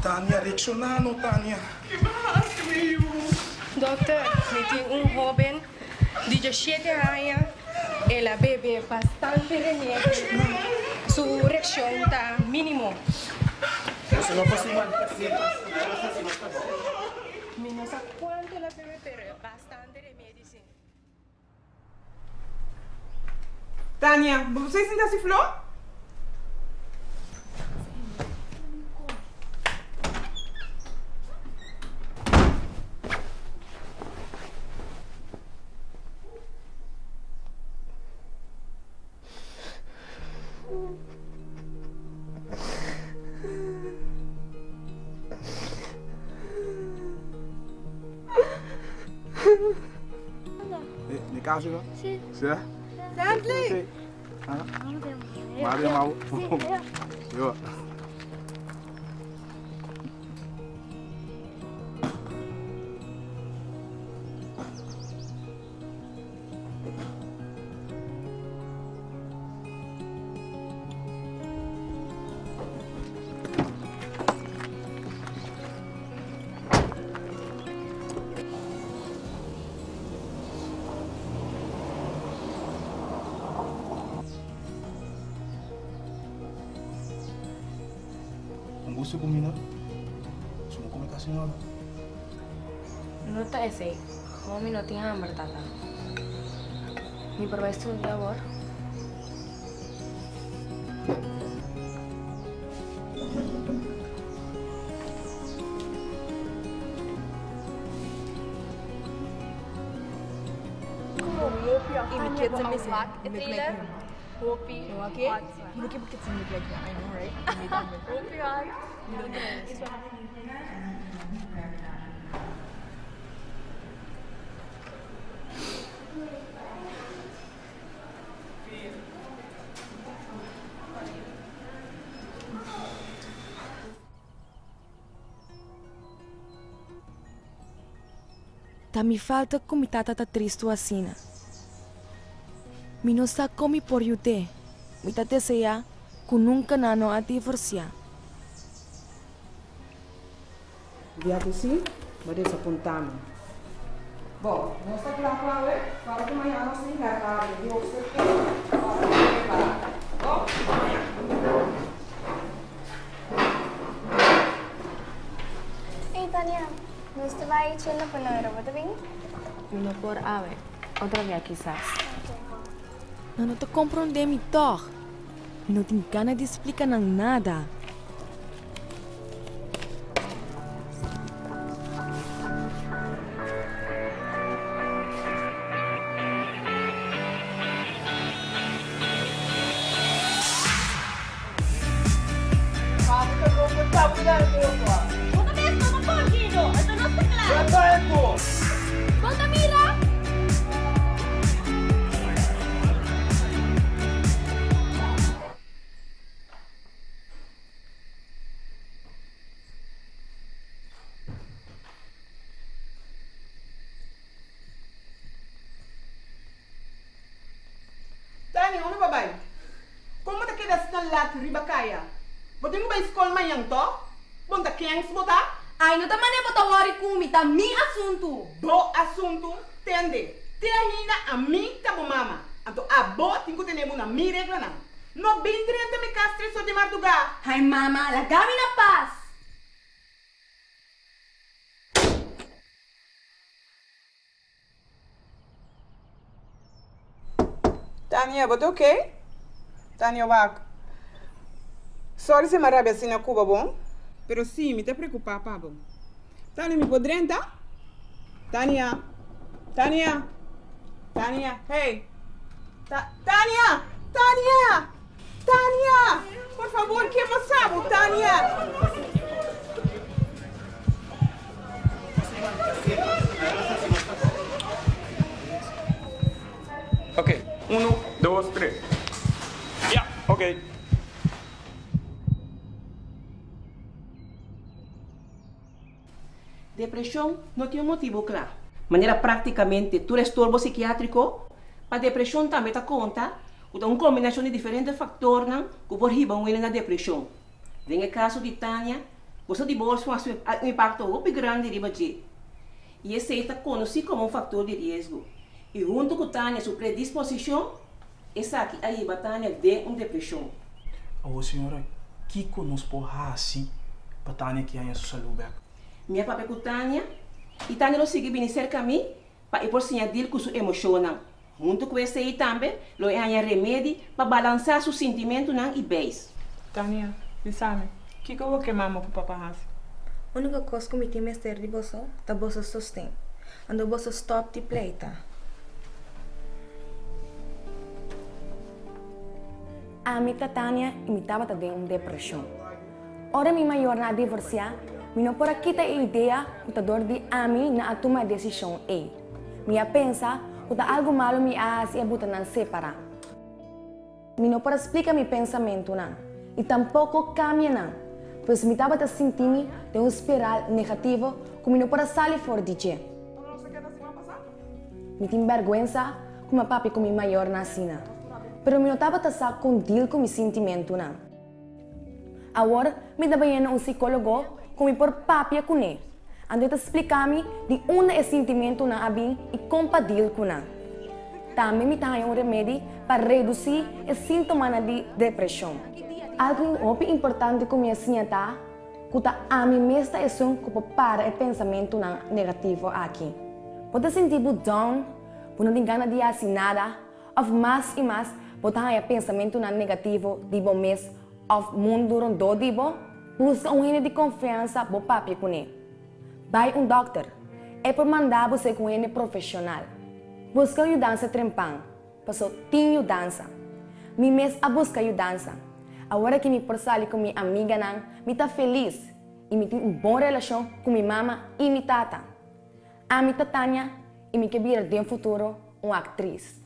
Tania, reakshoná no, Tania. Ki bo a hasi mi yu? Dokter, mi tin un hóben di djeshete aña, el a bebe bastante remedi, su reakshon ta mínimo. Mi no sa kuantu el a bebe, pero bastante remedi si. Tania, bo por sinta si flor? Mi caso no? Sí. Sí? Santley! Maria mau. Yo. Un gusto ku mi no. Su no come casi nada. No ta esei. Como mi no tin hamber, tata. Mi por bai studia awor? Ta mi falta ku mi tata ta tristu asina. Mi no sa kon mi por yud'é. Mi ta deseá ku nunka nan no a divorsiá. Bia ku si, bo desapuntá mi. Bon, nos ta kla ku awe, para ku mañana nos tin herhaling di hoofdstuk 1 pa bo prepará. Bon, te mañana. Ey Tania, nos ta bai chela pa Noiro, bo ta bin? Mi no por awe, otro bia kisas. Ok, bon. Nan no ta komprondé mi tòg. Mi no tin gana di splika nan nada. Tania, unda bo bai? Kon bo ta keda asina lat riba kaya? Bo tin ku bai skol mañan, tò? Bon ta kens bo ta? Ai, no ta manera bo ta wòri ku mi, ta mi asuntu! Bo asuntu? Tende, te ainda ami ta bo mama, anto abo tin ku tene bo na mi reglanan. No bin drenta mi kas tres or di mardugá! Ai mama, laga mi na pas! Tania, bo ta ok? Tania wak. Sorry si mi a rabia asina ku bo, bon? Pero si, mi ta preokupá pa bo. Tania, mi por drenta? Tania! Tania! Tania, hey! Ta, Tania! Tania! Tania! Por favor, ke bo sa bo, Tania? Ok, uno, dos, tres. Ya, ok. Depreshon no tin un motibu kla. Manera práktikamente tur estorbo sikiátriko, pa depreshon tambe ta konta ku ta un kombinashon di diferente faktornan ku por hiba un hende na depreshon. Den e kaso di Tania, Boso diborsio a hasi un impakto hopi grandi riba dje i esei ta konosí komo un faktor di riesgo. I huntu ku Tania su predisposishon, esaki a hiba Tania den un depreshon. Awor señora, kiko nos por hasi pa Tania ki haña su salú bèk? Mi a papia ku Tania i Tania lo sigui bini serka mi pa e por siña dil ku su emoshonnan. Huntu ku esei tambe lo e haña remedi pa balansá su sintimentunan i beis. Tania, bisa mi, kiko bo ke mama ku papa hasi? Úniko kos ku mi tin mester di boso ta boso sosten. Anto boso stòp di pleita. Ami ta Tania i mi tabata den un depreshon. Ora mi mayornan a divorsiá, mi no por a kita e idea ku ta dor di ami nan a tuma e desishon ei. Mi a pensa ku ta algu malu mi a hasi e buta nan separá. Mi no por a splika mi pensamentunan i tampoko kambia nan, pues mi tabata sinti mi den un spiral negativo ku mi no por a sali for di dje. Mi tin bèrgwensa ku mi a papia ku mi mayornan asina, pero mi no tabata sa kon dil ku mi sintimentunan. Awor mi ta bayendo un sikólogo ku mi por papia kuné. Anto e ta splika mi di unda e sintimentunan a bin i kon pa dil ku nan. Tambe mi ta haña un remedi pa redusí e síntomanan di depreshon. Algu hopi importante ku mi a siña ta ku ta ami mes ta esun ku por para e pensamentunan negativo aki. Bo ta sinti bo down, bo no tin gana di hasi nada, Òf mas i mas bo ta haña pensamentunan negativo di bo mes òf mundu rondó di bo? Buska un hende di konfiansa bo papia kuné. Bai un dòkter. E por manda bo ser ku un hende profeshonal. Buska un yudansa trempan, paso tin yudansa. Mi mes a buska yudansa. Awor aki mi por sali ku mi amiganan, mi ta felis i mi tin un bon relashon ku mi mama i mi tata. Ami ta Tania i mi ke bira den futuro un aktris.